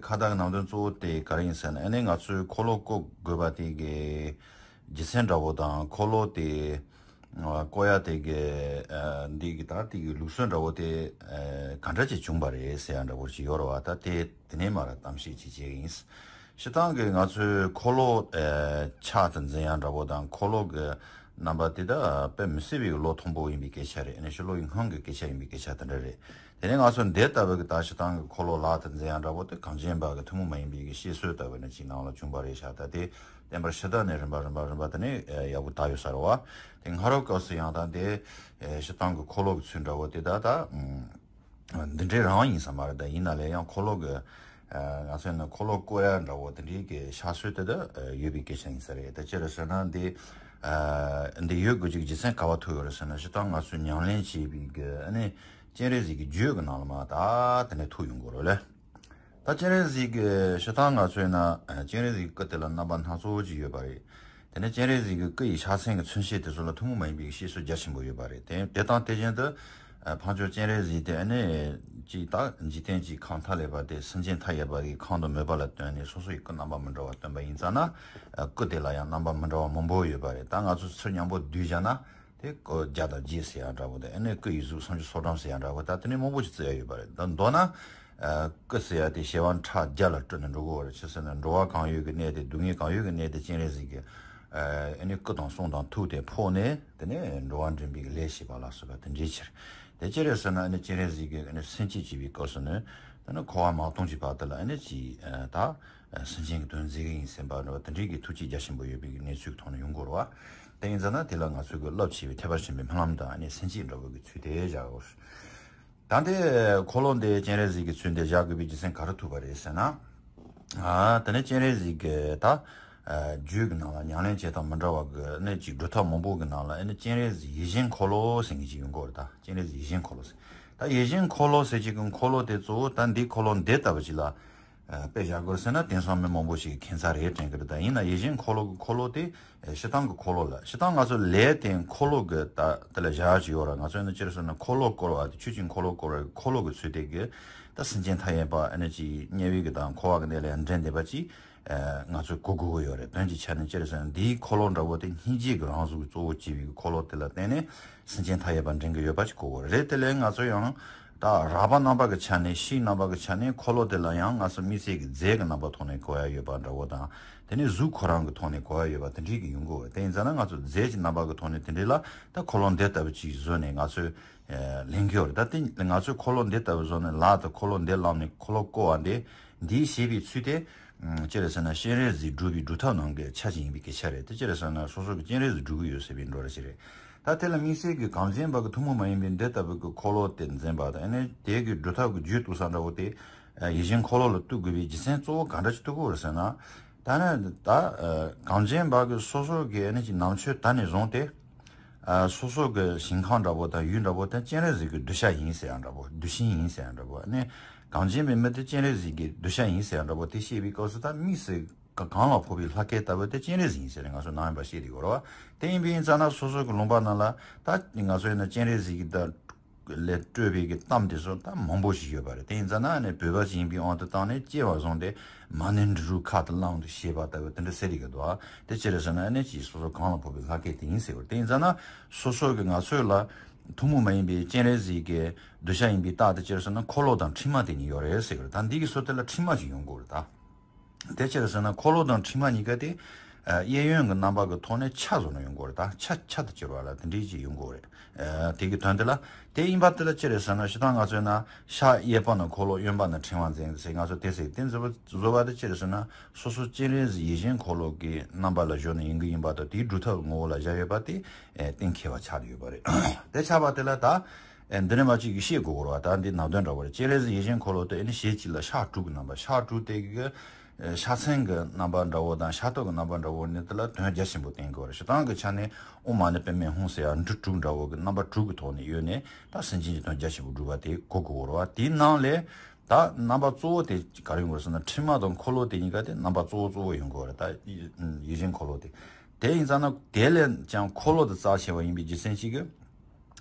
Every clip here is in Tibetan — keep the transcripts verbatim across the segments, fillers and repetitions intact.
ཁ་བརྡ་གི་ནང་དོན་གཙོ་བོ་དེ་ག་རེ་ཡིན་ཟེར་ན། ཨ་ནི་ང་ཚོས་འཁོར་ལོ་བརྐོ་དགོས་པ་དེ་གི་རྒྱུ་མཚན་འདྲ་བོ་དང་། འཁོར་ལོ་དེ་ཨ་བརྐོ་ཡ་དེ་གི་ཨ་འདི་གི་ད་དེ་གི་ལུགས་སྲོལ་འདྲ་བོ་དེ་ཨ་ག་འདྲ་ཅིག་བྱུང་བ་རེད་ཟེར་ཡ་འདྲ་བོ་ཅིག་ཡོད་རེད་བ། ད་དེ་དེ་ནས་མར་གཏམ་བཤད་ཅིག་བྱེད་ཀྱི་ཡིན། སྤྱིར་བཏང་གི་ང་ཚོས་འཁོར་ལོ་ཨ་ཕྱག་ཏུ་འཛིན་ཡ་འདྲ་བོ་དང་། འཁོར་ལོ་གི་རྣམ་པ་དེ་ད་དཔེ་མི་སྲིད་པའི་ལོ་མཐོན་པོ་ཡིན་པའི་སྐད་ཆ་རེད། ཨ་ནི་ཕྱི་ལོ་ཡི་སྔོན་གྱི་སྐད་ཆ་ཡིན་པའི་སྐད་ཆ་དེ་འདྲ་རེད། དེ་ནས་ང་ཚོ་འདི་ལྟ་བུ་གི་ད་སྤྱིར་བཏང་གི་འཁོར་ལོ་ལག་ཏུ་འཛིན་ཡ་འདྲ་བོ་དེ་གངས་ཅན་པ་གི་ཐུན་མོང་མ་ཡིན་པའི་གི་བཤད་སྲོལ་ལྟ་བུ་ནི་ཅིག་ནང་ལ་བྱུང་བ་རེད་ཤག་ད་དེ་བསྟན་པར་ཕྱི་དར་ནས་རིམ་པ་རིམ་པ་རིམ་པ་དེ་ནས་ཡག་པོ་དར་ཡོད་ས་རེད་བ། དེ་སྔ་རབས་སྐབས་སུ་ཡང་ད་དེ་སྤྱིར་བཏང་གི་འཁོར་ལོ་གི་ཚུལ་འདྲ་བོ་དེ་ད་ད་འདི་འདྲའི་རང་ཡིན་ས་མ་རེད། ད་ཡིན་ན་ལས་ཡང་འཁོར་ལོ་གི་ང་ཚོ་ཡིན་ན་འཁོར་ལོ་བརྐོ་ཡ་འདྲ་བོ་དེ་འདྲའི་གི་བྱ་སྲོལ་དེ་ད་ཡོད་པའི་སྐད་ཆ་ཡིན་ས་རེད། ད་ཅི་རེད་ཟེར་ན་འདི་འདི་ཡོད་དགོས་ཀྱི་རྒྱུ་མཚན་ག་བ་ཐུག་ཡོད་རེད་ཟེར་ན། སྤྱིར་བཏང་ང་ཚོས་ཉམས་ལེན་བྱས་པའི་གི་ཨ་ནི་སྤྱན་རས་གཟིགས་ཀྱི་རྒྱུད་ཀྱི་ནང་ལ་མ་ད་དེ་ནས་ཐུག་ཡོང་གི་རེད་ལེ། ད་སྤྱན་རས་གཟིགས་ཀྱི་སྤྱིར་བཏང་ང་ཚོས་ན་ཨ་སྤྱན་རས་གཟིགས་ཀྱི་སྐུ་དེ་ལ་རྣམ་པ་སྣ་ཚོགས་ཅིག་ཡོད་པ་རེད། དེ་ནས་སྤྱན་རས་གཟིགས་ཀྱི་སྐུ་ཡི་ཕྱག་མཚན་གྱི་མཚོན་བྱེད་དེ་ཚོ་ལ་ཐུན་མོང་མ་ཡིན་པའི་བཤད་སྲོལ་རྒྱ་ཆེན་པོ་ཡོད་པ་རེད། དེ་དེ་དང་དེ་བཞིན་དུ་ཨ་འཕགས་མཆོག་སྤྱན་རས་གཟིགས་དེ་ཨ་ནི་ཅིག་ད་འཇིག་རྟེན་གྱི་ཁམས་མཐའ་ཀླས་པ་དེ་སེམས་ཅན་མཐའ་ཡས་པ་གི་ཁམས་དང་མོས་པ་ལ་བརྟེན་ནས་སོ་སོ་ཡི་སྐུ་རྣམ་པ་མི་འདྲ་བ་སྟོན་པ་ཡིན་ཙང་ན། ཨ་སྐུ་དེ་ལ་ཡང་རྣམ་པ་མི་འདྲ་བ་མང་པོ་ཡོད་པ་རེད། ད་ང་ཚོ་ཚུར་མཉམ་པོ་བསྡུས་བཞག་ན། དེ་སྐུ་བརྒྱ་དང་བརྒྱད་ཟེར་ཡ་འདྲ་བོ་དང་། ཨ་ནི་སྐུ་ཡི་གཟུགས་སུམ་ཅུ་སོ་གྲངས་ཟེར་ཡ་འདྲ་བོ་དང་། དེ་ནས་མང་པོ་ཞིག་བརྩི་ཡ་ཡོད་པ་རེད། ད་མདོར་ན་ཨ་སྐུ་ཟེར་ཡ་དེ་ཞལ་བ་ཕྲག་བརྒྱ་ལ་སྤྲུལ་ནས་འགྲོ་གི་ཡོད་རེད། ཅི་ཟེར་ན་འགྲོ་བ་གང་ཡོད་ཀྱི་གནས་དེ། སྡུག་བསྔལ་གང་ཡོད་ཀྱི་གནས་དེ་སྤྱན་རས་གཟིགས་ཀྱི་ཨ་ནི་སྐུ་དང་གསུང་དང་ཐུགས་དེ་ཕོག་ནས། དེ་ནས་འགྲོ་བ་འདྲེན་པའི་ལས་བྱེད་པ་ལ་སོགས་པ་དེ་འདྲའི་ཕྱིར། དེ་ཅི་རེད་ཟེར་ན། ཨ་ནི་སྤྱན་རས་གཟིགས་ཀྱིས་ཨ་ནི་སེམས་བསྐྱེད་བྱེད་པའི་སྐབས་སུ་ནི། ད་ནི་འཁོར་བ་མ་སྟོངས་ཀྱི་བར་དུ་ལ་ཨ་ནི་ཅིག་ཨ་ད་སེམས་ཅན་གྱི་དོན་མཛད་ཀྱི་ཡིན་ཟེར་བ་འདྲ་བ་དེ་འདྲའི་གི་ཐུགས་བསྐྱེད་རྒྱ་ཆེན་པོ་ཡོད་པའི་གནས་ཚུལ་གྱི་ཐོག་ནས་ཡོང་གི་རེད་བ། དེ་ཡིན་ཙང་ན་དེ་ལ་ང་ཚོས་གི་རླབས་ཆེ་བའི་ཐེག་པ་ཆེན་པོའི་སྨོན་ལམ་དང་། ཨ་ནི་སེམས་བསྐྱེད་འདྲ་བོ་གི་ཚུལ་དེ་བཞག་དགོས། ད་ལྟའི་འཁོར་ལོ་འདི་སྤྱན་རས་གཟིགས་ཀྱི་ཚུལ་འདི་བཞག་དགོས་པའི་རྒྱུ་མཚན་ག་རེ་ཐུག་པ་རེད་ཟེར་ན། ཨ་དེ་ནས་སྤྱན་རས་གཟིགས་ཀྱི་ད་ཨ་རྒྱུད་ཀྱི་ནང་ལ་ཉམས་ལེན་བྱེད་སྟངས་མི་འདྲ་བ་གི་ནི་ཅིག་སྒྲུབ་ཐབས་མང་པོ་གི་ནང་ལ། ཨ་ནི་སྤྱན་རས་གཟིགས་ཡིད་བཞིན་འཁོར་ལོ་ཟེར་མཁན་ཅིག་ཡོང་གི་ཡོད་རེད། ད་སྤྱན་རས་གཟིགས་ཡིད་བཞིན་འཁོར་ལོ་ཟེར། ད་ཡིད་བཞིན་འཁོར་ལོ་ཟེར་གྱི་གི་འཁོར་ལོ་དེ་གཙོ་བོ་ད་འདི་འཁོར་ལོ་འདི་ལྟ་བུ་ཅིག་ལ་ཨ་དཔེ་བཞག་དགོས་ཟེར་ན། དེང་སང་མི་མང་པོ་ཞིག་གིས་ཁྱད་མཚར་རེད་དྲན་གི་རེད། ད་ཡིན་ན་ཡིད་བཞིན་འཁོར་ལོ་གི་འཁོར་ལོ་དེ་ཨ་སྤྱིར་བཏང་གི་འཁོར་ལོ་ལ། སྤྱིར་བཏང་ང་ཚོ་ལས་དེ་འཁོར་ལོ་གི་ད་དེ་ལ་བཞག་ཡ་ཅིག་ཡོད་རེད། ང་ཚོ་ཡིན་ན་ཅི་རེད་ཟེར་ན། འཁོར་ལོ་བསྐོར་བ་དེ། ཆོས་ཀྱི་འཁོར་ལོ་བསྐོར་བའི་འཁོར་ལོ་གི་ཚུལ་དེ་གི་ད་སེམས་ཅན་མཐའ་ཡས་པ་ཨ་ནི་ཅིག་དམྱལ་བའི་གི་དང་འཁོར་བ་གི་གནས་ལ་ཡང་འདྲེན་བསྡད་པ་ཅིག་ཨ་ང་ཚོས་གོ་དགོས་ཀྱི་ཡོད་རེད། དོན་གྱི་ཆ་ནས་ཅི་རེད་ཟེར་ན། འདིའི་འཁོར་ལོ་འདྲ་བོ་དེ་སྙིང་རྗེ་གི་རང་གཟུགས་གཙོ་བོ་བྱས་པའི་གི་འཁོར་ལོ་དེ་ལ་བརྟེན་ནས་སེམས་ཅན་མཐའ་ཡས་པ་འདྲེན་གི་ཡོད་པ་ཅིག་གོ་དགོས་རེད། དེ་ལས་ང་ཚོ་ཡང་ད་རགས་པ་རྣམ་པ་གི་ཆ་ནས། ཕྱིའི་རྣམ་པ་གི་ཆ་ནས་འཁོར་ལོ་དེ་ལ་ཡང་ང་ཚོ་དམིགས་བསལ་གྱི་རྫས་ཀྱི་རྣམ་པ་ཐོག་ནས་གོ་ཡ་ཡོད་པ་འདྲ་བོ་དང་། དེ་ནས་གཟུགས་ཁོ་རང་གི་ཐོག་ནས་གོ་ཡ་ཡོད་པ་དེ་འདྲའི་གི་ཡོང་གི་ཡོད་རེད། དེ་ཡིན་ཙང་ན་ང་ཚོ་རྫས་ཀྱི་རྣམ་པ་གི་ཐོག་ནས་དེ་འདྲའི་ལ་ད་འཁོར་ལོ་འདི་ལྟ་བུ་ཅིག་བཟོས་ནས་ང་ཚོས་ཨ་ལེན་གི་ཡོད་རེད། ད་དེ་ང་ཚོས་འཁོར་ལོ་འདི་ལྟ་བུ་བཟོས་ནས། ལག་ཏུ་འཁོར་ལོ་འདི་བླངས་ནས་འཁོར་ལོ་བསྐོར་བ་འདི། འདིའི་བྱེད་པའི་ཚུལ་དེ་ཨ་ཅི་རེད་ཟེར་ན། སྤྱན་རས་གཟིགས་སྒྲུབ་པའི་སྒྲུབ་ཐབས་ནང་གི་ཆ་ཅིག་ཡིན་པའི་སྐད་ཆ་རེད། དེ་ཅི་རེད་ཟེར་ན། སོ་སོ་གི་སྤྱན་རས་གཟིགས་སྒྲུབ་གི་ཡོད་ཟེར་བའི་འགྲོ་ར་ཅིག་རེད། ད་དེ་ལ་དམིགས་བསལ་གྱི་གངས་ཅན་པ་གི་ཐུན་མོང་མ་ཡིན་པའི་འདི་ལྟ་བུ་གི་འཁོར་ལོ་དེ་འཛིན་པ་དང་། ཨ་ནི་དེ་གི་སྒྲུབ་ཐབས་ཀྱི་རྒྱུད་གཏུག་ས་འདྲ་བོ་དེ་ཨ་ཡིད་བཞིན་འཁོར་ལོ་ལ་གཏུག་དགོས་པའི་རྒྱུ་མཚན་གཙོ་བོ་ག་འདྲ་ཅིག་གཏུག་གི་ཡོད་རེད་ཟེར་ན། ད་ནི་ད་ཨ་གངས་ཅན་པ་གི་སོ་སོ་གི་ཨ་ནི་ཅིག་ནང་ཆོས་ད་ནས་བཟུང་སྟེ། ཨ་སོ་སོ་གི་ཞིང་ཁམས་འདྲ་བོ་དང་ཡུལ་འདྲ་བོ་དེ་སྤྱན་རས་གཟིགས་ཀྱི་གདུལ་བྱ་ཡིན་ཟེར་ཡ་འདྲ་བོ། གདུལ་ཞིང་ཡིན་ཟེར་ཡ་འདྲ་བོ། ཨ་ནི་གངས་ཅན་པའི་མི་དེ་སྤྱན་རས་གཟིགས་ཀྱི་གདུལ་བྱ་ཡིན་ཟེར་ཡ་འདྲ་བོ་དེ་བཤད་པའི་སྐབས་སུ། ད་དམིགས་སུ་ག་གངས་ལ་ཕོག་པའི་ལྷ་སྐལ་ལྟ་བུ་དེ་སྤྱན་རས་གཟིགས་ཡིན་ཟེར་ནས་ང་ཚོ་ནམ་ཡིན་པ་བཤད་བསྡད་ཡོད་རེད་བ། དེ་ཡིན་པ་ཡིན་ཙང་ན་སོ་སོ་གི་ལུང་པ་ནང་ལ་ད་ང་ཚོ་ཡིན་ན་སྤྱན་རས་གཟིགས་ཀྱི་ད་ལས་སྤྲོས་པའི་གི་གཏམ་དེ་ཚོ་ད་མང་པོ་ཞིག་ཡོད་པ་རེད། དེ་ཡིན་ཙང་ན་ཨ་ནི་བོད་པ་ཞིག་ཡིན་པའི་དབང་དུ་བཏང་ནས་སྐྱེ་བ་བཟུང་སྟེ་མ་ཎི་འབྲི་རུ་ཁ་དུ་བླངས་ཏེ་བཤད་པ་ལྟ་བུ་དེ་འདྲ་ཟེར་གྱི་འདུག་ཨ། དེ་ཅི་རེད་ཟེར་ན། ཨ་ནི་ཅིག་སོ་སོ་གངས་ལ་ཕོག་པའི་ལྷ་སྐལ་དེ་ཡིན་ཟེར་བ་རེད། དེ་ཡིན་ཙང་ན་སོ་སོ་གི་ང་ཚོ་ལ་ཐུན་མོང་མ་ཡིན་པའི་སྤྱན་རས་གཟིགས་ཀྱི་གདུལ་བྱ་ཡིན་པའི་རྟགས་དེ་ཅི་རེད་ཟེར་ན། འཁོར་ལོ་དང་ཕྲེང་བ་དེ་གཉིས་ཡོད་རེད་ཟེར་གྱི་རེད། ད་འདི་གི་ཚུལ་དེ་ལ་ཕྲེང་བ་ཞིག་ཡོང་གི་ཡོད་རེད་ད། དེ་ཅི་རེད་ཟེར་ན། འཁོར་ལོ་དང་ཕྲེང་བ་གཉིས་ཀ་དེ་ཨ་གཡས་གཡོན་གྱི་རྣམ་པ་གི་ཐོག་ནས་ཆ་བཟོ་ནས་ཡོང་གི་ཡོད་རེད་ད། ཆ་ཆ་དེ་ཅི་རེད་བ་ལ་དེ་འདྲའི་ཅིག་ཡོང་གི་ཡོད་རེད། ཨ་དེ་གི་དོན་དེ་ལ། དེ་ཡིན་པ་དེ་ལ་ཅི་རེད་ཟེར་ན། སྤྱིར་བཏང་ང་ཚོས་ན་ཕྱག་གཡས་པ་ན་འཁོར་ལོ། གཡོན་པ་ན་ཕྲེང་བ་འཛིན་ཟེར་ང་ཚོ་དེ་ཟེར། དེ་འཛིན་པ་བཟོ་བ་དེ་ཅི་རེད་ཟེར་ན། སོ་སོ་སྤྱན་རས་གཟིགས་ཡིད་བཞིན་འཁོར་ལོ་གི་རྣམ་པ་ལ་བཞག་ནས་ཡིན་གི་ཡིན་པ་དང་། དེའི་སྒྲུབ་ཐབས་ངོ་བོ་ལ་བཞག་ཡོད་པ་དེ་ཨེ་གཏན་འཁེལ་བ་ཆགས་ཡོད་པ་རེད། དེ་ཆགས་པ་དེ་ལ་ད་ཨེ་འདི་ནས་མ་གཅིག་གིས་བཤད་དགོས་གོ་ར་བ། ད་འདི་ནང་དོན་འདྲ་བོ་རེད། སྤྱན་རས་གཟིགས་ཡིད་བཞིན་འཁོར་ལོ་དེ་ཨེ་ནི་ཞལ་གཅིག་ལ་ཕྱག་དྲུག་གི་རྣམ་པ། ཕྱག་དྲུག་དེ་གི་ཨེ་ཕྱག་མཚན་གི་རྣམ་པ་འདྲ་བོ་དང་ཕྱག་རྟགས་ཀྱི་རྣམ་པ་འདྲ་བོ་ནི་དེ་ལ་དོན་རྒྱ་ཆེན་པོ་བསྟན་གོ་ར། སྤྱིར་བཏང་གི་ཆ་ནས་ཨོཾ་མ་ཎི་པདྨེ་ཧཱུྃ་ཟེར་ཡ་འབྲུ་དྲུག་འདྲ་བོ་གི་རྣམ་པ་དྲུག་གི་ཐོག་ནས་གཡོས་ནས་ད་སེམས་ཅན་གྱི་དོན་རྒྱ་ཆེན་པོ་སྒྲུབ་པ་དེ་གོ་དགོས་གོ་ར་བ། དེའི་ནང་ལས། ད་རྣམ་པ་གཙོ་བོ་དེ་ག་རེ་ཡོང་གི་རེད་ཟེར་ན། ཕྲེང་བ་དང་འཁོར་ལོ་དེ་གཉིས་ཀ་དེ་རྣམ་པ་གཙོ་བོ་གཙོ་བོ་ཡོང་གི་རེད། ད་ཡིད་བཞིན་འཁོར་ལོ་དེ། དེ་ཡིན་ཙང་ན་དེ་ལས་ཀྱང་འཁོར་ལོ་དེ་རྩ་ཆེ་བ་ཡིན་པའི་རྒྱུ་མཚན་གཅིག་གིས་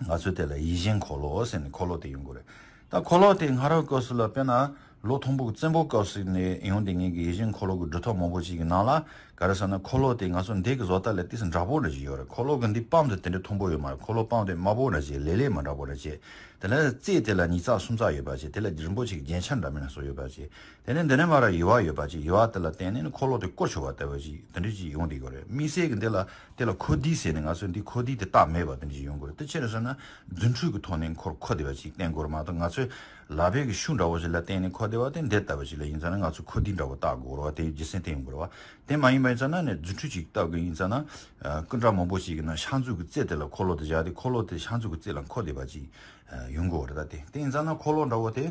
ང་ཚོས་དེ་ལ་ཡིད་བཞིན་འཁོར་ལོ་ཟེར་ནས་འཁོར་ལོ་དེ་ཡོང་གི་རེད། ད་འཁོར་ལོ་དེ་སྔ་རབས་སྐབས་སུ་ལ་དཔེར་ན་ ལོ་མཐོན་པོ་གི་བཙན་པོ་སྐབས་སུ་ནས་ཡོང་དེ་ངེད་ཀྱི་ཡིད་བཞིན་འཁོར་ལོ་གི་སྒྲུབ་ཐབས་མང་པོ་ཞིག་གི་ནང་ལ་ག་རེ་ཟེར་ན། འཁོར་ལོ་དེ་ང་ཚོ་འདི་གི་བཟོ་ལྟ་ལ་ཏོག་ཙམ་འདྲ་པོ་འདྲ་ཞིག་ཡོད་རེད། འཁོར་ལོ་གི་འདི་པམ་དེ་དེ་འདྲ་མཐོན་པོ་ཡོད་མ་རེད། འཁོར་ལོ་པམ་དེ་དམར་པོ་འདྲ་ཞིག་ལེབ་ལེབ་མ་འདྲ་པོ་འདྲ་ཅིག་དེ་ལ་རྩེ་དེ་ལ་ཉིས་རྩ་སུམ་རྩ་ཡོད་པ་ཅིག་དེ་ལ་རིང་པོ་ཞིག་རྒྱན་ཆ་འདྲ་མིན་སྣ་ཚོགས་ཡོད་པ་ཅིག་དེ་ནས་འདི་ནས་མར་ཡུ་བ་ཡོད་པ་ཅིག་ཡུ་བ་དེ་ལ་བརྟེན་ནས་ནི་འཁོར་ལོ་དེ་བསྐོར་ཆོག་པ་ལྟ་བུ་ཅིག་དེ་འདྲ་ཅིག་ཡོང་བསྡད་ཀྱི་རེད། དམིགས་བསལ་གྱི་འདི་ལ་དེ་ལ་འཁོར་སྡེ་ཟེར་ནས་ང་ཚོས་འདི་འཁོར་སྡེ་དེ་རྟགས་མེད་པ་དེ་འདྲ་ཅིག་ཡོང་གི་རེད། དེ་ཅི་རེད་ཟེར་ན། རྫུ་འཕྲུལ་གྱི་ཐོག་ནས་འཁོར་འཁོར་བསྡད་པ་ཅིག་བསྟན་དགོས་རེད་མ་གཏོགས། ང་ཚོས་ལག་པའི་གི་ཤུགས་འདྲ་བོ་ཞིག་ལ་བརྟེན་ནས་འཁོར་བསྡད་པ་དེ་འདི་ལྟ་བུ་ཞིག་ལ་ཡིན་ཙང་ན། ང་ཚོས་འཁོར་སྡེ་འདྲ་བོ་བཏགས་དགོས་རེད་བ། དེ་རྒྱུ་མཚན་དེ་ཡོང་གི་རེད་བ། དེ་མ་ཡིན་པ་ཡིན་ཙང་ན་ནི་རྫུ་འཕྲུལ་ཅིག་བཏགས་དགོས་ཡིན་ཙང་ན། ཨ། སྐུ་འདྲ་མང་པོ་ཞིག་གི་ནང་ཤ་འཛུགས་ཀྱི་རྩེ་དེ་ལ་འཁོར་ལོ་དེ་བཞག་སྟེ། འཁོར་ལོ་དེ་ཤ་འཛུགས་ཀྱི་རྩེ་ལ་འཁོར་བསྡད་པ་ཅིག་ཨ། ཡོང་གི་རེད། ད་དེ་དེ་ཡིན་ཙང་ན་འཁོར་ལོ་འདྲ་བོ་དེ།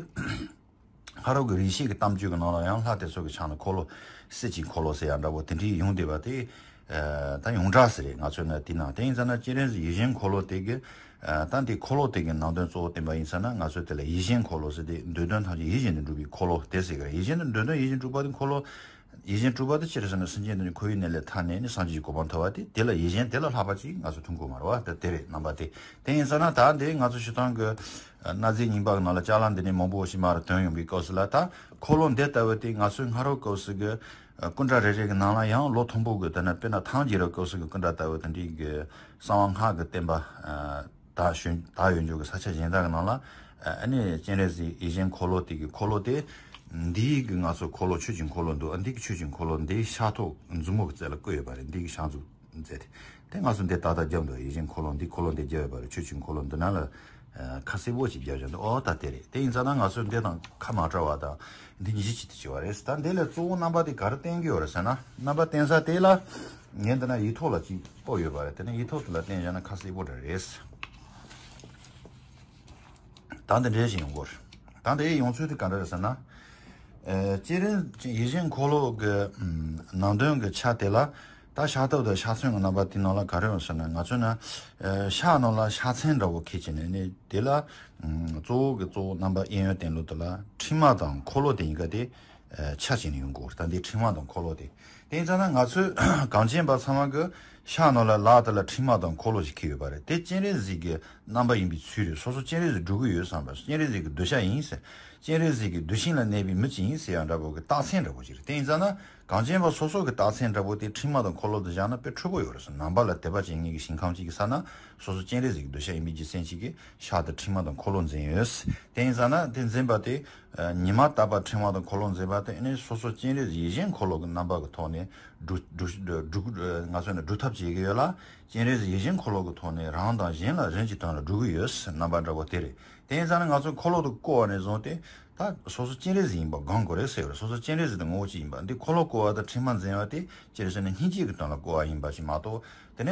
ཕ་རོལ་གྱི་རིག་བྱེད་ཀྱི་གཏམ་རྒྱུད་ཀྱི་ནང་ལ་ཡང་ལྷ་དེ་ཚོ་གི་ཕྱག་ན་འཁོར་ལོ། གསེར་གྱི་འཁོར་ལོ་ཟེར་ཡ་འདྲ་བོ་དེ་འདྲའི་ཡོང་བསྡད་པ་དེ། ཨ། ད་ཡོངས་གྲགས་ཟེར་རེད། ང་ཚོའི་ནང་དེ་ནང་དེ་ཡིན་ཙང་ན་སྤྱན་རས་གཟིགས་ཡིད་བཞིན་འཁོར་ལོ་དེ་གི། ཨ། ད་འདི་འཁོར་ལོ་དེ་གི་ནང་དོན་གཙོ་བོ་བསྟན་པ་ཡིན་ཙང་ན། ང་ཚོས་དེ་ལ་ཡིད་བཞིན་འཁོར་ལོ་ཟེར་ཏེ། འདོད་དོན་ཐམས་ཅད་ཡིད་བཞིན་དུ་འགྲུབ་པའི་འཁོར་ལོ་དེ་ཟེར་གི་རེད། ཡིད་བཞིན་དུ། འདོད་དོན་ཡིད་བཞིན་འགྲུབ་པ་དེ་འཁོར་ལོ། ཡིད་བཞིན་གྲུབ་པ་དེ་ཅི་རེད་ཟེར་ན། སེམས་ཅན་དེ་ནི་འཁོར་བའི་གནས་ལས་ཐར་ནས་ནི་སངས་རྒྱས་ཀྱི་གོ་འཕང་ཐོབ་པ་དེ། དེ་ལ་ཡིད་བཞིན་དེ་ལ་ལྷག་པ་ཅིག་ང་ཚོ་མཐོང་གི་མ་རེད་བ། དེ་དེ་རེད། རྣམ་པ་དེ། དེ་ཡིན་ཙང་ན་ད་འདི་ང་ཚོ་སྤྱིར་བཏང་གི་གནའ་རྫས་རྙིང་པ་གི་ནང་ལ་ཅ་ལག་འདི་ནས་མང་པོ་ཞིག་མར་ཐོན་ཡོང་བའི་སྐབས་སུ་ལ། ད་འཁོར་ལོ་འདི་ལྟ་བུ་དེ་ང་ཚོའི་སྔ་རབས་སྐབས་སུ་གི་སྐུ་འདྲ་རེ་རེ་གི་ནང་ལ་ཡང་ལོ་མཐོན་པོ་གི། དེ་ན་དཔེར་ན་ཐང་རྒྱལ་རབས་སྐབས་སུ་གི་སྐུ་འདྲ་ལྟ་བུ་དེ་འདྲའི་གི་གསང་བ་སྔགས་ཀྱི་བསྟན་པ་དར་ཞིང་དར་ཡོད་འཇོག་གི་ས་ཆ་གཞན་དག་གི་ནང་ལ། ཨ་ནི་སྤྱན་རས་གཟིགས་ཡིད་བཞིན་འཁོར་ལོ་དེ་གི་འཁོར་ལོ་དེ། འདིའི་གི་ང་ཚོ་འཁོར་ལོ་ཆོས་ཀྱི་འཁོར་ལོ་འདུག་ཨ། འདི་གི་ཆོས་ཀྱི་འཁོར་ལོ་འདིའི་ཤ་ཐོག་མཛུབ་མོ་གི་རྩེ་ལ་བཀོད་ཡོད་པ་རེད། འདི་གི་ཤ་མཛུབ་རྩེ་དེ། དེ་ང་ཚོ་འདི་ཏག་ཏག་རྒྱབ་འདུག་ཡིད་བཞིན་འཁོར་ལོ་འདི། འཁོར་ལོ་འདི་རྒྱབ་ཡོད་པ་རེད། ཆོས་ཀྱི་འཁོར་ལོ་འདི་ནང་ལ། ཨ། ཁ་གསལ་པོ་ཅིག་རྒྱབ་བཞག་འདུག་ཨོ་ད་དེ་རེད། དེ་ཡིན་ཙང་ན་ང་ཚོ་འདི་དང་ཁ་མ་བྲལ་བ་དང་། འདི་ཉིད་ཀྱི་ཆེད་དུ་བྱས་པ་རེད། ད་འདི་ལ་གཙོ་བོ་རྣམ་པ་དེ་ག་རེ་བསྟན་གྱི་ཡོད་རེད་ཟེར་ན། རྣམ་པ་བསྟན་ས་དེ་ལ་ངས་འདི་ན་ཡིག་ཐོག་ལ་ཅིག་སྤོ་ཡོད་པ་རེད། དེ་ནས་ཡིག་ཐོག་དེ་ལ་བསྟན་བཞག་ན་ཁ་གསལ་པོ་འདྲ་རེད། ད་འདི་འདྲ་ཞིག་ཡོང་གི་ཡོད་རེད། ད་འདི་ཡོང་ཚུལ་དེ་ག་འདྲ་རེད་ཟེར་ན། ཨ། སྤྱན་རས་ཡིད་བཞིན་འཁོར་ལོ་གི་ནང་དོན་གྱི་ཆ་དེ་ལ། ད་ཤ་ཐོག་དང་ཤ་ཚང་གི་རྣམ་པ་དེའི་ནང་ལ་ག་རེ་ཡོད་ཟེར་ན། ང་ཚོས་ན། ཨ། ཤ་ནང་ལ་ཤ་ཚང་འདྲ་བོ་ཁྱེར་བྱས་ནས་ནི། དེ་ལ་གཙོ་བོ་གི་གཙོ་བོ་རྣམ་པ་གཡས་གཡོན་བསྟན་ལུགས་དེ་ལ་ཕྲེང་བ་དང་འཁོར་ལོ་དེ་གཉིས་ཀ་དེ་ཆ་བྱས་ནས་ཡོང་གི་ཡོད་རེད། ད་འདི་ཕྲེང་བ་དང་འཁོར་ལོ་དེ། དེ་ཡིན་ཙང་ན་ང་ཚོས་གངས་ཅན་པ་ཚང་མ་གི་ཤ་ནང་ལ་ལག་དེ་ལ་ཕྲེང་བ་དང་འཁོར་ལོ་ཞིག་འཁྱེར་ཡོད་པ་རེད། དེ་སྤྱན་རས་གཟིགས་ཀྱི་རྣམ་པ་ཡིན་པའི་ཚུལ་རེད། སོ་སོ་སྤྱན་རས་གཟིགས་སྒྲུབ་ཀྱི་ཡོད་བསམ་པ། སྤྱན་རས་གཟིགས་ཀྱི་གདུལ་བྱ་ཡིན་ཟེར། སྤྱན་རས་གཟིགས་ཀྱི་གདུལ་ཞིང་ལ་གནས་པའི་མི་ཅིག་ཡིན་ཟེར་ཡ་འདྲ་པོ་གི་རྟགས་མཚན་འདྲ་པོ་ཅིག་རེད། དེ་ཡིན་ཙང་ན་གངས་ཅན་པ་སོ་སོ་གི་རྟགས་མཚན་འདྲ་པོ་དེ་ཕྲེང་བ་དང་འཁོར་ལོ་དེ་བཞག་ན་དཔེ་འཕྲོད་པོ་ཡོད་རེད་ཟེར། ནང་པ་ལ་དད་པ་བྱེད་མཁན་གྱི་ཞིང་ཁམས་ཅིག་གི་ས་ན་སོ་སོ་སྤྱན་རས་གཟིགས་ཀྱི་གདུལ་བྱ་ཡིན་པའི་རྒྱུ་མཚན་ཅིག་གིས་ཤ་དང་ཕྲེང་བ་དང་འཁོར་ལོ་འཛིན་ཡོད། དེ་ཡིན་ཙང་ན་དེ་འཛིན་པ་དེ། ཨ། ཉི་མ་རྟག་པར་ཕྲེང་བ་དང་འཁོར་ལོ་འཛིན་པ་དེ་ནི་སོ་སོ་སྤྱན་རས་གཟིགས་ཡིད་བཞིན་འཁོར་ལོ་གི་རྣམ་པ་གི་ཐོག་ནས་སྒྲུབ་སྒྲུབ་སྒྲུབ། ང་ཚོས་ནི་སྒྲུབ་ཐབས་བྱེད་ཀྱི་ཡོད་ལ། སྤྱན་རས་གཟིགས་ཡིད་བཞིན་འཁོར་ལོ་གི་ཐོག་ནས་རང་དང་གཞན་ལ་རིམ་གྱིས་དོན་ལ་སྒྲུབ་ཀྱི་ཡོད་ཟེར། རྣམ་པ་འདྲ་པོ་དེ་རེད། དེ་ཡིན་ཙང་ན་ང་ཚོ་འཁོར་ལོ་དེ་བསྐོར་བ་ནས་བཟུང་སྟེ། ད་སོ་སོ་སྤྱན་རས་གཟིགས་ཡིན་པ་སྒོམ་དགོས་རེད་ཟེར་བ་རེད། སོ་སོ་སྤྱན་རས་གཟིགས་དེ་ངོ་བོ་གཅིག་ཡིན་པ། འདི་འཁོར་ལོ་བསྐོར་བ་དང་ཕྲེང་བ་འཛིན་པ་དེ་ཅི་རེད་ཟེར་ན། སྙིང་རྗེ་གི་དོན་ལ་བསྐོར་བ་ཡིན་པ་ཞིག་མ་གཏོགས། དེ་ནས་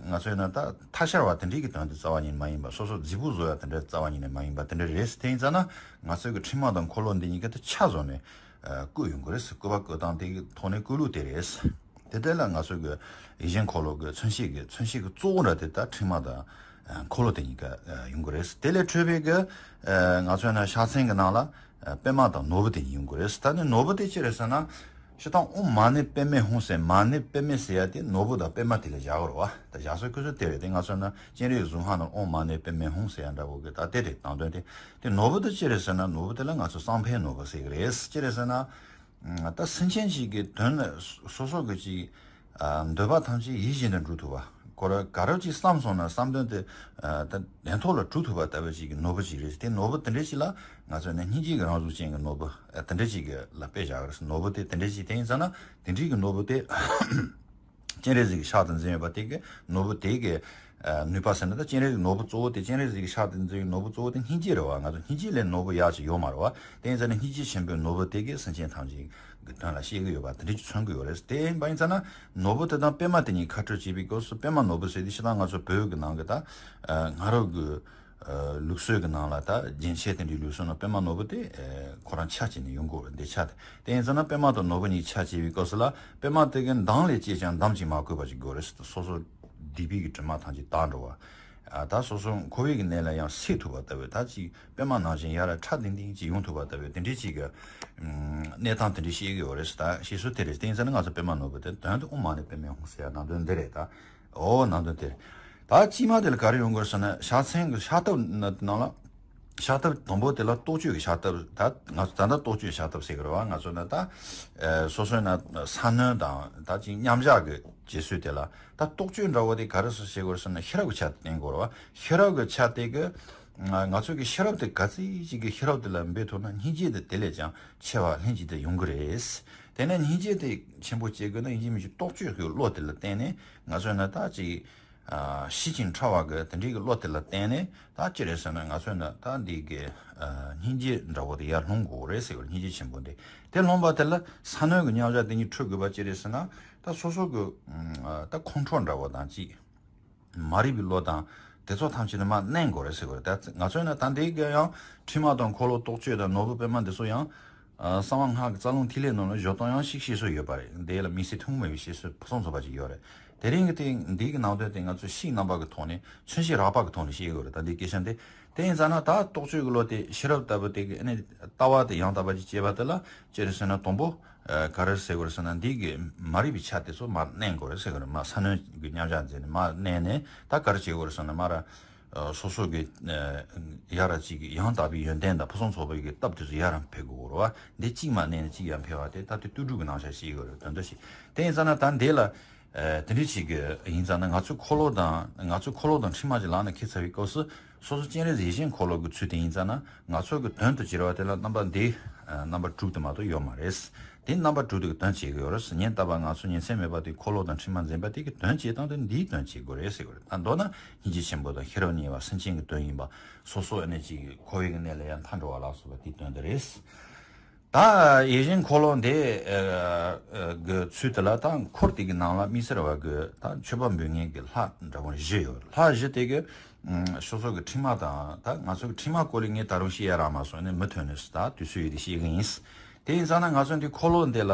ང་ཚོས་ན་ད་ཐ་ཤལ་བ་དེ་འདྲའི་གི་དོན་དེ་རྩ་བ་ཉིད་མ་ཡིན་པ། སོ་སོ་རྫིག་པོ་བཟོ་ཡ་དེ་འདྲ་རྩ་བ་ཉིད་ནས་མ་ཡིན་པ་དེ་འདྲ་རེད། དེ་ཡིན་ཙང་ན་ང་ཚོས་གི་ཕྲེང་བ་དང་འཁོར་ལོ་འདི་གཉིས་ཀ་དེ་ཆ་བཟོ་ནས། ཨ། བཀོད་ཡོང་གི་རེད། བཀོད་པ་བཀོད་སྟངས་དེ་གི་ཐོག་ནས་བཀོད་ལུགས་དེ་རེད། དེ་དེ་ལ་ང་ཚོས་གི་ཡིད་བཞིན་འཁོར་ལོ་གི་མཚོན་བྱེད་ཀྱི། མཚོན་བྱེད་ཀྱི་གཙོ་བོ་འདྲ་དེ་ད་ཕྲེང་བ་དང་འཁོར་ལོ་དེ་གཉིས་ཀ་ཡོང་གི་རེད། དེ་ལས་འཕྲོས་པའི་གི་ང་ཚོས་ན་ཕྱག་མཚན་གྱི་ནང་ལ་པདྨ་དང་ནོར་བུ་དེ་གཉིས་ཡོང་གི་རེད། ད་ནི་ནོར་བུ་དེ་ཅི་རེད་ཟེར་ན། སྤྱིར་བཏང་ཨོཾ་མ་ཎི་པདྨེ་ཧཱུྃ་ཟེར། མ་ཎི་པདྨེ་ཟེར་ཡ་དེ་ནོར་བུ་དང་པདྨ་དེ་ལ་བཞག་གི་རེད་བ། ད་བཞག་སྲོལ་སྐུ་ཚུལ་དེ་རེད། དེ་ང་ཚོས་ན་སྤྱན་རས་གཟུངས་སྔགས་ནང་ཨོཾ་མ་ཎི་པདྨེ་ཧཱུྃ་ཟེར་ཡ་འདྲ་པོ་གི་ད་དེ་རེད། དང་དོན་དེ། དེ་ནོར་བུ་དེ་ཅི་རེད་ཟེར་ན། ནོར་བུ་དེ་ལ་ང་ཚོ་གསང་ཕུད་ནོར་བུ་ཟེར་གི་རེད། ཅི་རེད་ཟེར་ན། ད་སེམས་ཅན་ཞིག་གི་དོན་ལ་སོ་སོ་གི་ཅིག་ཨ། འདོད་པ་ཐམས་ཅད་ཡིད་བཞིན་དུ་འགྲུབ་ཐུབ་པ། ཁོ་རང་ག་རེ་ཅིག་བསམ་སོང་ན་བསམ་དོན་དེ། ཨ། ད་དོན་ཐོག་ལ་གྲུབ་ཐུབ་པ་ལྟ་བུ་ཞིག་གི་ནོར་བུ་ཅིག་རེད། དེ་ནོར་བུ་དེ་འདྲ་ཞིག་ལ་ང་ཚོས་ནི་སྙིང་རྗེ་གི་རང་གཟུགས་ཅན་གྱི་ནོར་བུ། ཨ། དེ་འདྲ་ཞིག་གི་ལ་དཔེ་བཞག་གི་རེད། ནོར་བུ་དེ་དེ་འདྲ་ཞིག་དེ་ཡིན་ཙང་ན་དེ་འདྲའི་གི་ནོར་བུ་དེ། སྤྱན་རས་གཟིགས་ཀྱི་ཕྱག་ཏུ་འཛིན་ཡོད་པ་དེ་གི་ནོར་བུ་དེ་གི། ཨ། ནུས་པ་ཟེར་ན། ད་སྤྱན་རས་གཟིགས་ནོར་བུ་གཙོ་བོ་དེ། སྤྱན་རས་གཟིགས་ཀྱི་ཕྱག་ཏུ་འཛིན་ཡོད་ནོར་བུ་གཙོ་བོ་དེ་སྙིང་རྗེ་རེད་བ། ང་ཚོ་སྙིང་རྗེ་ལས་ནོར་བུ་ཡག་ཅིག་ཡོད་མ་རེད་བ། དེ་ཡིན་ཙང་ན་སྙིང་རྗེ་ཆེན་པོའི་ནོར་བུ་དེ་གི་སེམས་ཅན་ཐམས་ཅད་གི་དོན་ལ་བཤད་གི་ཡོད་པ་དེ་འདྲ་ཅིག་མཚོན་གི་ཡོད་རེད། དེ་ཡིན་པ་ཡིན་ཙང་ན་ནོར་བུ་དེ་དང་པདྨ་དེ་གཉིས་ཁ་སྤྲོད་བྱེད་པའི་སྐབས་སུ། པདྨ་ནོར་བུ་ཟེར་དུས་སྤྱིར་བཏང་ང་ཚོ་བོད་ཀྱི་ནང་གི་ད། ཨ། སྔ་རབས་ཀྱི། ཨ། ལུགས་སྲོལ་གྱི་ནང་ལ་ད་རྒྱན་ཆས་དེ་འདྲའི་ལུགས་སྲོལ་ནང་པདྨ་ནོར་བུ་དེ། ཨ། ཁོ་རང་ཆ་བྱས་ནས་ཡོང་གི་ཡོད་རེད། འདི་ཆ་དེ། དེ་ཡིན་ཙང་ན་པདྨ་དང་ནོར་བུ་གཉིས་ཆ་བྱེད་པའི་སྐབས་སུ་ལ། པདྨ་དེ་གི་མདངས་ལས་སྐྱེས་ཀྱང་འདམ་གྱིས་མ་གོས་པ་ཞིག་དགོས་རེད། སོ་སོ་སྡིག་པའི་གི་དྲི་མ་ཐམས་ཅད་དག་འགྲོ་བ། ཨ། ད་སོ་སོ་འཁོར་བའི་གི་གནས་ལ་ཡང་སད་ཐུབ་པ་ལྟ་བུའི། ད་ཅིག་པདྨ་ནང་བཞིན་ཡར་ཁྲ་ལྡིང་ལྡིང་ཅིག་ཡོང་ཐུབ་པ་ལྟ་བུའི་དེ་འདྲའི་ཅིག་གི། ཨམ། གནས་སྟངས་དེ་འདྲའི་བཤད་ཀྱི་ཡོད་རེད། ད་བཤད་སྲོལ་དེ་རེད། དེ་ཡིན་ཙང་ན་ང་ཚོ་པདྨ་ནོར་བུ་དེ་དོན་དུ་ཨོཾ་མ་ཎི་པདྨེ་ཧཱུྃ་ཟེར་ཡ་ནང་དོན་འདི་རེད། ད་ཨོ་ནང་དོན་དེ་རེད། ད་དཀྱིལ་མ་དེ་ལ་ག་རེ་ཡོང་གི་རེད་ཟེར་ན། ཕྱག་མཚན་གྱི་ཕྱག་བཏབ་ནང་ལ། ཤག་ཐབས་དང་པོ་དེ་ལ་རྟོག་དཔྱོད་ཀྱི་ཤག་ཐབས། ད་ང་ཚོ་ད་ལྟ་རྟོག་དཔྱོད་ཤག་ཐབས་ཟེར་གི་རེད་བ། ང་ཚོ་ན་ད་ཨ་སོ་སོའི་ན་ས་གནོན་དང་ད་ཅིག་མཉམ་བཞག་གི་བྱེད་སྲོལ་དེ་ལ་ད་རྟོག་དཔྱོད་འདྲ་བོ་དེ་ག་རེ་སུ་བྱེད་དགོས་རེད་ཟེར་ན། ཤེས་རབ་ཀྱི་ཆ་དེ་བསྟེན་དགོས་རེད་བ། ཤེས་རབ་ཀྱི་ཆ་དེ་གི་ང་ང་ཚོ་གི་ཤེས་རབ་དེ་ག་ཚོད་ཅིག་གི་ཤེས་རབ་དེ་ལ་འབད་ཐུབ་ན་སྙིང་རྗེ་དེ་དེ་ལས་ཀྱང་ཆེ་བ་ལྷན་ཅིག་ཏུ་ཡོང་གི་རེད། དེ་ནས་སྙིང་རྗེ་དེ་ཆེན་པོ་སྐྱེ་དགོས་ན་ཡིན་གཅིག་མིན་གཅིག་རྟོག་དཔྱོད་ཀྱི་བློ་དེ་ལ་བརྟེན་ནས་ང་ཚོས་ན་ད་ཅིག་ཨ་ཞི་ཞིང་ཕྲ་བ་གི་དེ་འདྲའི་གི་བློ་དེ་ལ་བརྟེན་ནས་ད་ཅི་རེད་ཟེར་ན། ང་ཚོས་ན་ད་འདི་གི་ཨ་སྙིང་རྗེ་འདྲ་བོ་དེ་ཡར་སློང་དགོས་རེད་ཟེར་བ། སྙིང་རྗེ་ཆེན་པོ་འདི་དེ་སློང་པ་དེ་ལ་ས་གནོན་གི་མཉམ་བཞག་དེ་གཉིས་འཁྲུད་དགོས་པ་ཅི་རེད་ཟེར་ན། ད་སོ་སོ་གི་ཨ་ད་ཁོང་ཁྲོ་འདྲ་བོ་དང་ཅིག་མ་རིག་པའི་བློ་དང་དེ་ཚོ་ཐམས་ཅད་ནི་མར་མནན་དགོས་རེད་ཟེར་བ་རེད། ད་ང་ཚོས་ན་ད་འདི་གི་ཡང་ཕྲེང་བ་དང་འཁོར་ལོ་རྟོག་དཔྱོད་དང་ནོར་བུ་པད་མ་འདི་ཚོ་ཡང་ཨ་གསང་བ་སྔགས་ཀྱི་རྩ་རླུང་ཐིག་ལེ་ནང་ལ་བཞག་སྟངས་ཡང་ཞིག་བཤད་སྲོལ་ཡོད་པ་རེད། འདི་ལ་དམིགས་བསལ་ཐུན་མོང་མ་ཡིན་པའི་བཤད་སྲོལ་ཕུན་སུམ་ཚོགས་པ་ཅིག་ཡོད་རེད། དེ་རིང་གི་དེ་འདི་གི་ནང་དོན་དེ་ང་ཚོས་ཤིང་རྣམ་པ་གི་ཐོག་ནས་མཚོན་བྱེད་རགས་པ་གི་ཐོག་ནས་བཤད་དགོས་རེད། ད་འདི་སྐད་ཆ་འདི་དེ་ཡིན་ཙང་ན་ད་རྟོག་དཔྱོད་ཀྱི་བློ་དེ་ཤེས་རབ་ལྟ་བུ་དེ་གི་ཨ་ནི་ལྟ་བ་དེ་ཡང་དག་པ་ཅིག་སྐྱེས་པ་དེ་ལ་ཅི་རེད་ཟེར་ན། དང་པོ་ཨ་ག་རེ་ཟེར་དགོས་རེད་ཟེར་ན། འདི་གི་མ་རིག་པའི་ཆ་དེ་ཚོ་མར་མནན་དགོས་རེད་ཟེར་གི་རེད། མར་ས་གནོན་གྱི་མཉམ་བཞག་མཛད་ནས་མར་མནན་ནས་ད་ག་རེ་བྱེད་དགོས་རེད་ཟེར་ན། མར་ཨ་སོ་སོ་གི་ཨ་ཡར་ཅིག་ཡང་དག་པའི་ཡོན་ཏན་དང་ཕུན་སུམ་ཚོགས་པའི་གི་སྟོབས་དེ་ཚོ་ཡར་འཕེལ་དགོས་རེད་བ། འདི་གཅིག་མར་མནན་ནས་གཅིག་ཡར་འཕེལ་བ་དེ་ད་དེ་ལྟོས་གྲུབ་ཀྱི་རྣམ་གཞག་ཞིག་ཡོད་རེད། དོན་དུ་ཞིག་དེ་ཡིན་ཙང་ན་ད་འདི་ལ་ཨ་དེ་འདྲ་ཞིག་གི་ཡིན་ཙང་ན། ང་ཚོའི་འཁོར་ལོ་དང་ང་ཚོའི་འཁོར་ལོ་དང་ཕྲེང་བ་ཅིག་ལག་ནས་འཁྱེར་ཚར་བའི་སྐབས་སུ་སོ་སོ་སྤྱན་རས་གཟིགས་ཡེ་ཤེས་འཁོར་ལོ་གི་ཚུལ་དེ་ཡིན་ཙང་ན། ང་ཚོ་གི་དོན་དུ་གྱུར་བ་དེ་ལ་རྣམ་པ་འདི་ཨ་རྣམ་པ་དྲུག་དེ་མ་གཏོགས་ཡོད་མ་རེད། དེ་རྣམ་པ་དྲུག་དེ་གི་དོན་བྱེད་ཀྱི་ཡོད་རེད། ཉིན་རྟག་པར་ང་ཚོ་ཉིན་མཚན་མེད་པར་དེ་འཁོར་ལོ་དང་ཕྲེང་བ་འཛིན་པ་དེ་གི་དོན་བྱེད་སྟངས་དེ་འདིའི་དོན་བྱེད་དགོས་རེད་ཟེར་གི་རེད། ད་མདོར་ན་སྙིང་རྗེ་ཆེན་པོ་དང་ཤེས་རབ་གཉིས་པ་སེམས་ཅན་གྱི་དོན་ཡིན་པ། སོ་སོ་ཨ་ནི་ཅིག་འཁོར་བའི་གནས་ལས་ཡང་ཐར་འགྲོ་བ་ལ་སོགས་པ་དེའི་དོན་དེ་རེད། ད་ཡིད་བཞིན་འཁོར་ལོ་འདི་ཨ་ཨ་གི་ཚུལ་དེ་ལ། ད་འཁོར་དེ་གི་ནང་ལ་དམིགས་བསལ་བ་གི་ད་མཆོད་པ་འབུལ་མཁན་གྱི་ལྷ་འདྲ་བོ་བཞི་ཡོད། ལྷ་བཞི་དེ་གི་ཨ་སོ་སོ་གི་ཕྲེང་བ་དང་། ད་ང་ཚོ་གི་ཕྲེང་བ་སྐོར་ལས་ངས་ད་རུང་བཤད་ཡ་རག་མ་སོང་། ཨ་ནི་མུ་མཐུད་ནས་ད་དུས་ཚོད་ཡོད་དུས་བཤད་གི་ཡིན། དེ་ཡིན་ཙང་ན་ང་ཚོ་འདི་འཁོར་ལོ་འདི་ལ་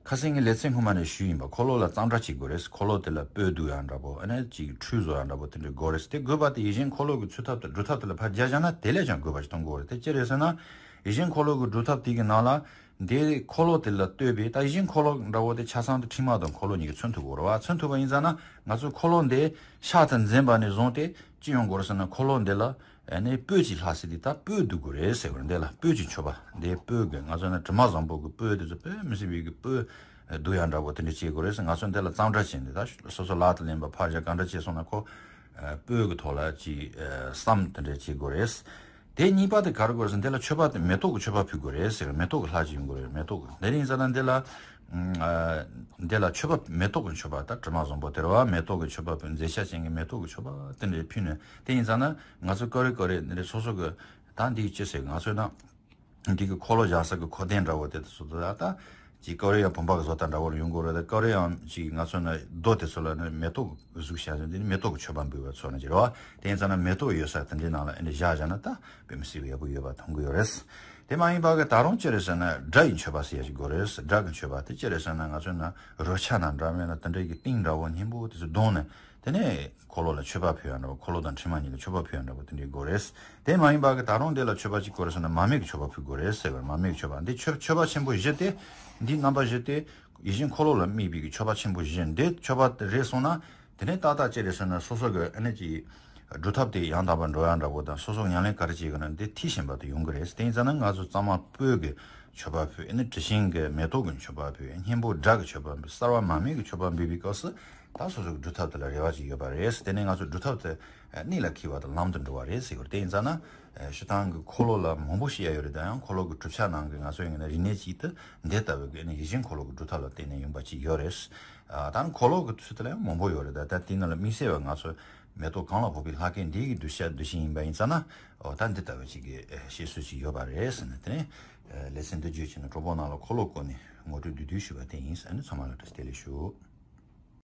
ཁ་སང་ངས་ལེ་ཚན་སྔོན་མ་ནས་ཞུས་ཡིན་པ། འཁོར་ལོ་ལ་གཙང་སྦྲ་བྱེད་དགོས་རེད། འཁོར་ལོ་དེ་ལ་སྤོས་བསྡུ་ཡག་འདྲ་པོ། ཨ་ནི་ཅིག་ཁྲུས་བཟོ་ཡག་འདྲ་པོ་དེ་འདྲ་དགོས་རེད། དེ་དགོས་པ་དེ་ཡིད་བཞིན་འཁོར་ལོ་གི་ཚུལ་ཐབས་དང་སྒྲུབ་ཐབས་དེ་ལ་ཕར་རྒྱག་བཞག་ན་དེ་ལས་ཀྱང་དགོས་པ་ཞིག་མཐོང་གི་ཡོད་རེད། དེ་ཅི་རེད་ཟེར་ན། ཡིད་བཞིན་འཁོར་ལོ་གི་སྒྲུབ་ཐབས་དེ་གི་ནང་ལ་འདི་འཁོར་ལོ་དེ་ལ་ལྟོས་པའི། ད་ཡིད་བཞིན་འཁོར་ལོ་འདྲ་བོ་དེ་ཆ་ཚང་དུ་ཕྲེང་བ་དང་འཁོར་ལོ་གཉིས་ཀྱིས་མཚོན་ཐུབ་དགོས་རེད་བ། མཚོན་ཐུབ་པ་ཡིན་ཙང་ན་ང་ཚོས་འཁོར་ལོ་འདི་ཕྱག་ཏུ་འཛིན་པ་ནས་བཟུང་སྟེ་ཅི་ཡོང་དགོས་རེད་ཟེར་ན། འཁོར་ལོ་འདི་ལ་ཨ་ནི་སྤོས་ཀྱི་ལྷ་ཟེར་དེ་ད་སྤོས་བསྡུ་དགོས་རེད་ཟེར་བ་རེད། འདི་ལ་སྤོས་ཀྱི་མཆོད་པ། འདི་སྤོས་ཀྱི་ང་ཚོ་ན་དྲི་མ་བཟང་པོ་གི་སྤོས་དེ་ཚོ་དཔེ་མི་སྲིད་པའི་གི་སྤོས་བསྡུ་ཡག་འདྲ་པོ་དེ་འདྲ་བྱེད་དགོས་རེད་ཟེར། ང་ཚོ་འདི་ལ་གཙང་སྦྲ་བྱས་ནས་ད་སོ་སོ་ལག་ཏུ་ལེན་པ་ཕར་བཞག་གང་འདྲ་བྱས་སོང་ན་ཁོ་ཨ་སྤོས་ཀྱི་ཐོག་ལ་ཅིག་ཨ་བསམ་དེ་འདྲ་བྱེད་དགོས་རེད། དེ་གཉིས་པ་དེ་ག་རེ་དགོས་རེད་ཟེར་ན། འདི་ལ་མཆོད་པ་དེ་མེ་ཏོག་གི་མཆོད་པ་ཕུལ་དགོས་རེད་ཟེར། མེ་ཏོག་གི་ལྷ་ཅིག་ཡོང་དགོས་རེད། མེ་ཏོག་གི། དེ་རིང་ཟེར་ན་འདི་ལ་ཨ་འདི་ལ་མཆོད་པ་མེ་ཏོག་གི་མཆོད་པ། ད་དྲི་མ་བཟང་པོ་དེ་རེད་བ། མེ་ཏོག་གི་མཆོད་པ་ཕུལ། མཛེས་ཆ་ཅན་གྱི་མེ་ཏོག་གི་མཆོད་པ་དེ་འདྲ་ཕུལ་ནས། དེ་ཡིན་ཙང་ན་ང་ཚོ་ཀ་རེ་ཀ་རེ་འདི་འདྲ་སོ་སོ་གི་ད་འདི་ཅི་ཟེར། ང་ཚོས་ན་འདི་གི་འཁོར་ལོ་བཞག་ས་གི་མཁོ་ལྡན་འདྲ་བོ་དེ་ཚོ་ད་ད་ཅིག་ཀ་རེ་ཡང་བུམ་པ་གི་བཟོ་ལྟ་འདྲ་བོ་ལ་ཡོང་གི་རེད། ད་ཀ་རེ་ཡང་ཅིག་ང་ཚོ་ན་རྡོ་དེ་ཚོ་ལ་ནི་མེ་ཏོག་གཟུགས་བྱས་ནས་འདི་ནི་མེ་ཏོག་གི་མཆོད་པ་འབུལ་བ་ཚོ་ན་ཅི་རེད་བ། དེ་ཡིན་ཙང་ན་མེ་ཏོག་ཡོད་ས་དེ་འདྲའི་ནང་ལ་ཨེ་འདྲ་བཞག་བཞག་ན་ད་དཔེ་མི་སྲིད་པའི་ཡག་པོ་ཡོད་པ་མཐོང་གི་ཡོད་རེད། དེ་མ་ཡིན་པ་གི་ད་རུང་ཅི་རེད་ཟེར་ན། སྒྲ་ཡི་མཆོད་པ་ཟེར་ཡ་ཞིག་དགོས་རེད། སྒྲ་གི་མཆོད་པ་དེ་ཅི་རེད་ཟེར་ན། ང་ཚོས་ན་རོལ་ཆ་ན་འདྲ་མེད་ན་དེ་འདྲའི་གི་ཏིང་འདྲ་བོ་སྙན་པོ་དེ་ཚོ་བརྡུངས་ནས། དེ་ནས་འཁོར་ལོ་ལ་མཆོད་པ་ཕུལ་ཡག་འདྲ་བོ། འཁོར་ལོ་དང་ཕྲེང་བ་གཉིས་ལ་མཆོད་པ་ཕུལ་ཡག་འདྲ་བོ་དེ་འདྲའི་དགོས་རེད། དེ་མ་ཡིན་པ་གི་ད་རུང་འདི་ལ་མཆོད་པ་ཅིག་དགོས་རེད་ཟེར་ན། མར་མེ་གི་མཆོད་པ་ཕུལ་དགོས་རེད་ཟེར་བ། མར་མེ་གི་མཆོད་པ་འདི་མཆོད་མཆོད་པ་ཆེན་པོ་བཞི་སྟེ། འདི་རྣམ་པ་བཞི་སྟེ། ཡིད་བཞིན་འཁོར་ལོ་ལ་དམིགས་པའི་གི་མཆོད་པ་ཆེན་པོ་བཞི། འདི་མཆོད་པ་རེད་སོང་ན། དེ་ནས་ཏག་ཏག་ཅི་རེད་ཟེར་ན། སོ་སོ་གི་ཨ་ནི་ཅིག་སྒྲུབ་ཐབས་དེ་ཡང་དག་པར་འགྲོ་ཡག་འདྲ་བོ་དང་། སོ་སོ་ཉམས་ལེན་ག་རེ་བྱེད་དགོས་ན་འདི་འཐུས་ཞན་པ་དེ་ཡོང་གི་རེད། དེ་ཡིན་ཙང་ན་ང་ཚོ་གཙང་མ་སྤོས་ཀྱི་མཆོད་པ་ཕུལ། ཨ་ནི་དྲི་ཞིམ་གྱི་མེ་ཏོག་གི་མཆོད་པ་ཕུལ། སྙན་པོ་སྒྲ་གི་མཆོད་པ་ཕུལ། གསར་བ་མར་མེ་གི་མཆོད་པ་འབུལ་བའི་སྐབས་སུ། ད་སོ་སོ་གི་སྒྲུབ་ཐབས་དེ་ལ་རེ་བ་ཅིག་ཡོད་པ་རེད། དེ་ནས་ང་ཚོ་སྒྲུབ་ཐབས་དེ་གནད་ལ་འཁེལ་བ་དང་ལམ་དུ་འགྲོ་བ་རེད་ཟེར་གི་རེད། དེ་ཡིན་ཙང་ན་སྤྱིར་བཏང་གི་འཁོར་ལོ་ལ་མང་པོ་བཤད་ཡ་ཡོད་རེད། ད་ཡང་འཁོར་ལོ་གི་གྲུབ་ཆ་ནང་གི་ང་ཚོ་ཡིན་ན་རིག་གནས་ཅིག་ཏུ་འདི་ལྟ་བུའི་གི་ཨ་ནི་ཡིད་བཞིན་འཁོར་ལོ་གི་སྒྲུབ་ཐབས་ལ་བརྟེན་ནས་ཡོང་པ་ཅིག་ཡོད་རེད། ཨ་ད་ནི་འཁོར་ལོ་གི་ཚུལ་དེ་ལ་ཡང་མང་པོ་ཡོད་རེད། ད་ད་དེ་ནང་ལ་དམིགས་བསལ་བ་ང་ཚོ་མེ་ཏོག་གང་ལ་ཕོག་པའི་ལྷ་སྐལ་འདི་གི་གདུལ་བྱ་གདུལ་ཞིང་ཡིན་པ་ཡིན་ཙང་ན། འོ་ད་འདི་ལྟ་བུ་ཅིག་གི་ཨེ་བཤད་སྲོལ་ཅིག་ཡོད་པ་རེད་ཟེར་ནས། དེ་ནས་ཨེ་ལེ་ཚན་འདི་བརྗོད་བྱས་ནས་གྲོགས་པོ་རྣམས་ལ་འཁོར་ལོ་སྐོར་ནས་ངོ་སྤྲོད་བསྡུས་བསྡུས་ཞུས་པ་དེ་ཡིན་ཟེར་ནས། ཚང་མ་ལ་བཀྲ་ཤིས་བདེ་ལེགས་ཞུ།